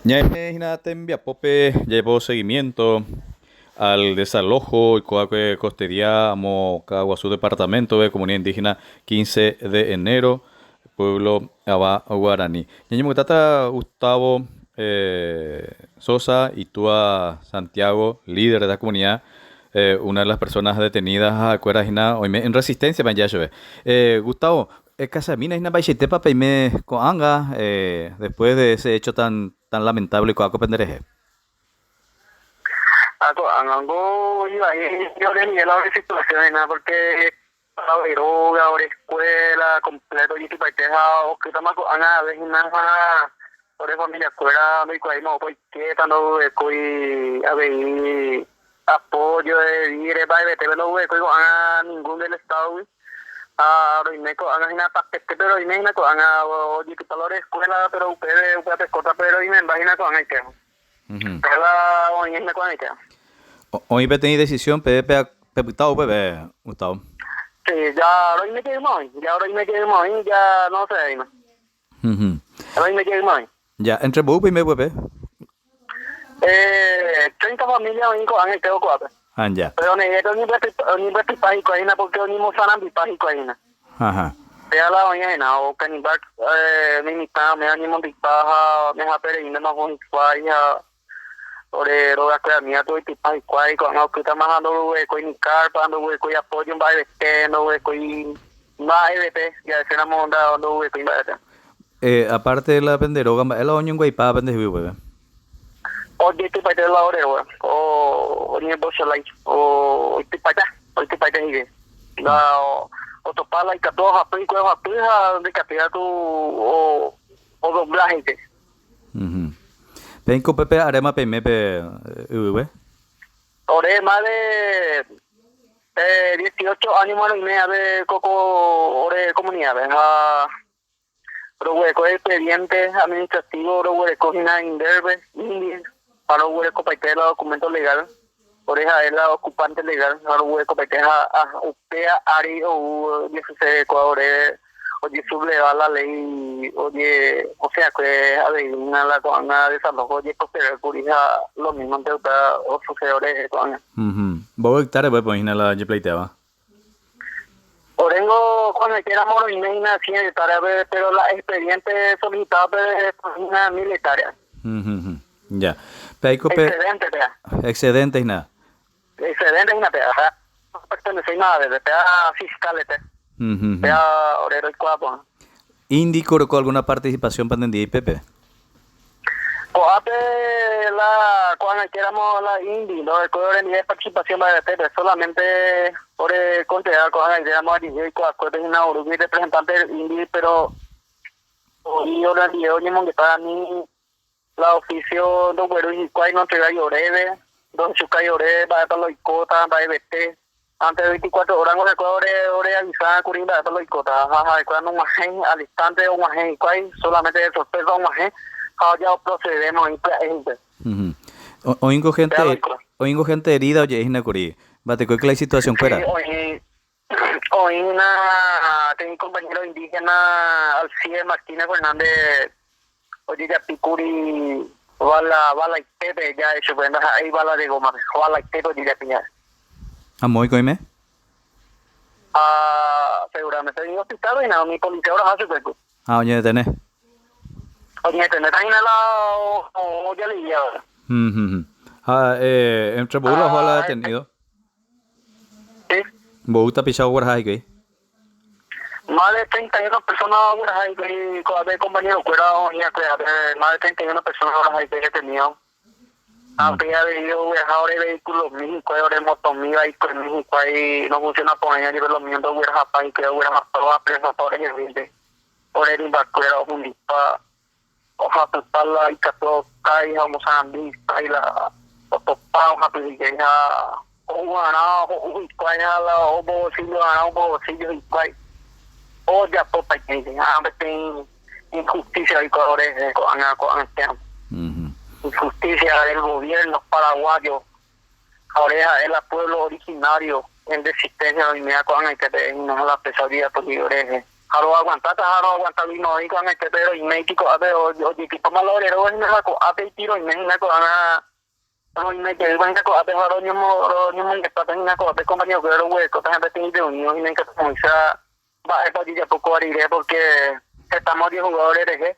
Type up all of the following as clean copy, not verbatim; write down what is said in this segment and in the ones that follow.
Ñaime hína tembiapópe jajapo seguimiento al desalojo oiko'akue kostedia amo Caaguazú departamento-pe comunidad indígena 15 de enero pueblo Ava Guarani. Ñañomongetáta Gustavo Sosa itúa Santiago, líder de esta comunidad, una de las personas detenidas ha'ekuéra hína oime en resistencia pe aja chupe. Gustavo, Ekasamína hína mba'eichaitépa peime ko'ág̃a después de ese hecho tan tan lamentable oikuaa ko penderehe. Ha ko'ág̃a ngo ivai ore Miguel la ore situación hína porque ore róga, ore escuela completo ojetypaite ha okýtama ko'ág̃a ave hína ha ore familia kuéra ndoikuaái moõpa oikéta ndoguerekói avei apoyo de víveres mba'evetépe ndoguerekói ko'ág̃a ningún del estado-gui. Ha roime ko'ág̃a hína tapetépe roime hína ko'ág̃a ojekypa la ore escuela, péro upéve upe apekótape roimemba hína ko'ág̃aite. Upéva oĩ hína ko'ág̃aite. Oĩ peteĩ decisión peẽ pepyta upépe, Gustavo. Sí, ja roime jeýma oĩ, ja roime jeýma oĩ, ja no osẽvéima. Roime jeýma oĩ. Ja, entre mboýpa oime upépe? 30 familia oĩ ko'ág̃aite oko'ápe. Ah, ja. Péro ne'ĩra oñembyatypa hikuái hína pórke oñemosarambipa hikuái hína. Aha. Péa la oĩ hína, okanimba umi mitã umi oñemondypa ha omehápe reíntema oho hikuái ha ore rogakueramívape oitypa hikuái, ko'ág̃a okýtama ha ndoguerekói ni kárpa, ndoguerekói apójo mba'evete, ndoguerekói mba'evete, ja'eséramo ndoguerekói mba'evete. Aparte de la pende róga, mba'e la oñonguaipáva pende hegui upépe? Ojeitypaite la ore róga, oñembocholái, oitypaita, oitypaite híve. La otopa la ikatu ohapy hikuái ohapy ha ndikatúi katu odobla hípe. Peiko upépe aréma peime pe yvýpe? Ore más de 18 años ma roime ave ko ore comunidad-pe ha Roguereko expediente administrativo roguereko hína Inderbe, Indi, ha roguerekopaite la documento legal, ore ha'e la ocupante legal ha roguerekopaite ha upéa ári ou ojesucede kua ore ojesubleva la ley oje osẽakue avei hína la ko'ág̃a desalojo ojeproceder kuri ha lo mismo nte upéva osucede orehe ko'ág̃a. Mbovy hectárea upépe oĩ hína la jepleiteáva? Oréngo ko'ag̃aitéramo roime hína cien hectáreape, péro la expediente solicitado-pe hína mil hectárea. Ya. Pe aiko pe. Excedente péa. Excedente hína. Excedente hína péa. Ha nopertenecéima aveve, péa fiscal-ete. Péa ore roikuaa porã. Índico oreko alguna participación pa nendive pépe? Ko'ápe la ko'ag̃aitéramo la indi ndorekói orendive participación mba'evetépe, solamente ore concejal ko'ag̃aitéramo ajehe oikuaakuépe hína orúgui representante del indi, pero oĩ orendive oñemongeta ni la oficio ndoguerúi hikuái nontregái oréve, ndohechukái ore mba'épa la oikóta, mba'evete. Antes de 24 horas ngo ha'ekuéra ore oreavisa kuri mba'épa la oikóta ha ha'ekuéra nog̃uahẽi, al instante og̃uahẽ hikuái, solamente de sorpresa og̃uahẽ ha oja oprocedéma oĩ pya'e hikuái. Oĩngo gente, Péva la oikóva. oĩngo gente herida oje'e hína kuri. Mbatekue la isituación kuéra. Sí, oĩ, oĩ hína peteĩ compañero indígena Alcides Martínez Fernández ojejapi kuri bala, balaitépe ja'e chupe, ndaha'éi bala de goma-pe, balaitépe ojejapi ja'e. Ha moõiko oime? Ha seguramente oĩ hospital-pe hína, umi policía oraha chupe ku. Ha oñedetene. Oñedetenéta hína la ojaliviáva. Ha entre mboy la oho la detenido? Sí. Mboy tapicha ogueraha hikuái? Más de 31 personas ogueraha hikuái ko'ápe compañero-kuéra oĩ'akue ápe, más de 31 personas ogueraha hikuái detenido. Ha upéi avei ogueraha ore vehículo-mi hikuái, ore moto-mi, vehículo-mi hikuái no funciona porãiva jepe lo mío ndoguerahapa hikuái, oguerahapa oapresapa ore heguínte, ore rymbakuéra ohundipa, ohapypa la ikatu okái ha omosarambi hikuái la otopa ohapy hikuái ha ho'u'arã ho'u hikuái ha la ombosillo'arã ombosillo hikuái ojapopaite hikuái ha peteĩ injusticia oiko ore rehe ko'ág̃a ko'ág̃aitérõ. Injusticia del gobierno paraguayo ha ore ha'e la pueblo originario en resistencia roiméva ko'ág̃aite peve hína ha la presa ojejapo jey ore rehe. Ha roaguantáta ha roaguantagui noĩri ko'ag̃aite roiméiti ko'ápe ojekypáma la ore róga hína ha ko'ápe iti roime hína ko'ág̃a roime jeýva hína ko'ápe ha roñomongetáta hína ko'ápe compañerokuéra roguerekóta hína peteĩ reunión hína ikatuhag̃uáicha mba'épa ojejapo kóva rire porque hetáma ojehuga ore rehe.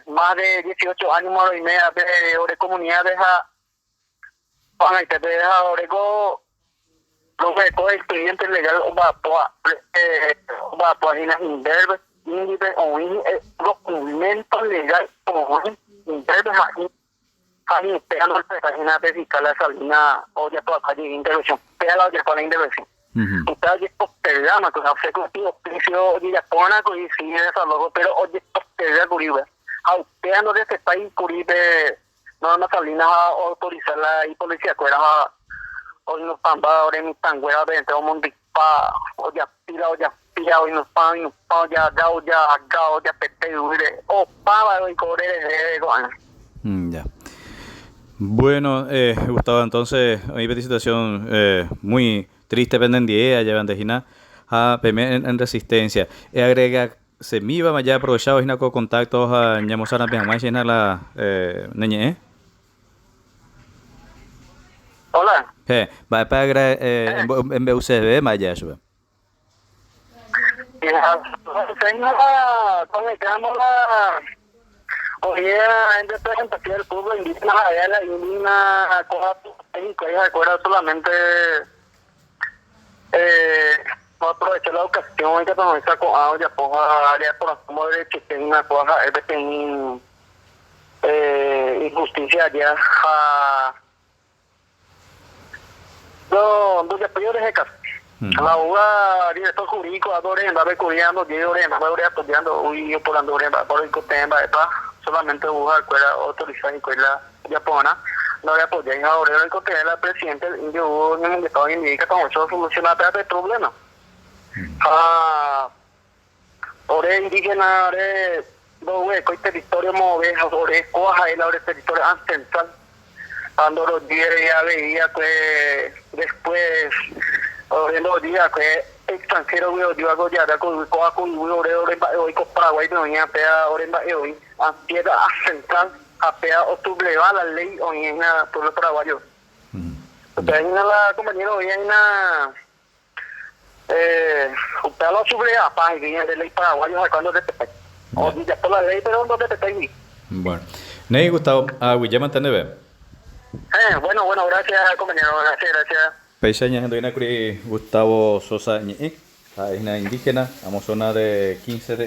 Más de 18 años roime ápe ore comunidad-pe ha Ko'ag̃aitépe ha oreko roguereko expediente legal omba'apóva omba'apóva hína Inderbe, Índipe oĩ documento legal oĩ Inderbe ha ha ni upéva ndoipota hína pe fiscal Salina ojapoaka jey intervención, péva la ojapo la intervención. Upéva ojepostergáma kuri, ha osẽ oficio ojejapórã kuri sí desalojo, pero ojeposterga kuri upéva. Ha upéva ndorespetái kuri pe Norma Salinas ha oautorisa la ipolisiakuéra ha oinupãmba ore mitãnguérape ente omondypa, ojapi la ojapíva, oinupã oinupã, ojaga ojaga, ojapete yvýre, opáva oiko ore rehe ko'ág̃a. Ya. Bueno, Gustavo, entonces, oĩ peteĩ situación muy triste penendie ajeve nde hína ha peime en resistencia. Eagrega Semíva maja aprovechávo hína ko contacto ha ñamosarambi hag̃uáicha hína la ne ñe'ẽ. Hola. He, mba'épa embe'useve maja chupe? Solamente Oaprovecha la ocasión ikatu hag̃uáicha ko'ã ojapo ha área korasõme derechoite hína kóva ha'e peteĩ injusticia aja ha ndojapói oreheka. La oúva director jurídico ápe orehendápe kuri ha ndojéi orehendápe oreapoja ndo'úi oporandu ore mba'épa roikotevẽ mba'épa solamente ou ha'ekuéra oautorisa hikuái la ojapo'arã ndoreapojái ha ore roikotevẽ la presidente del indio ou oñemongeta oñendive ikatu hag̃uáicha osoluciona péva pe problema. Ha ore indígena ore ndoguerekói territorio moõve ha ore kóva ha'e la ore territorio ancestral ha ndorojýi avei va'ekue después ore ndorojýi va'ekue extranjero-gui oju va'ekue oje'aja ko yvy kóva ko yvy ore ore mba'e voi ko Paraguáipe oĩva péva ore mba'e voi tierra ancestral. Ha péa osubleva la léi oĩ hína pueblo paraguayo. Upéva hína la compañero oĩva hína upéva la osublevapa he'i ñande léi paraguayo ha'ekuéra ndorrespetái. Ojejapo la léi pero ndorrespetái. Bueno. Néi Gustavo, aguyjémante ndéve. Bueno, bueno, gracias compañero, gracias, gracias. Péicha ñahendu hína kuri Gustavo Sosa ñe'ẽ, ha'e hína indígena, amo zona de 15 de.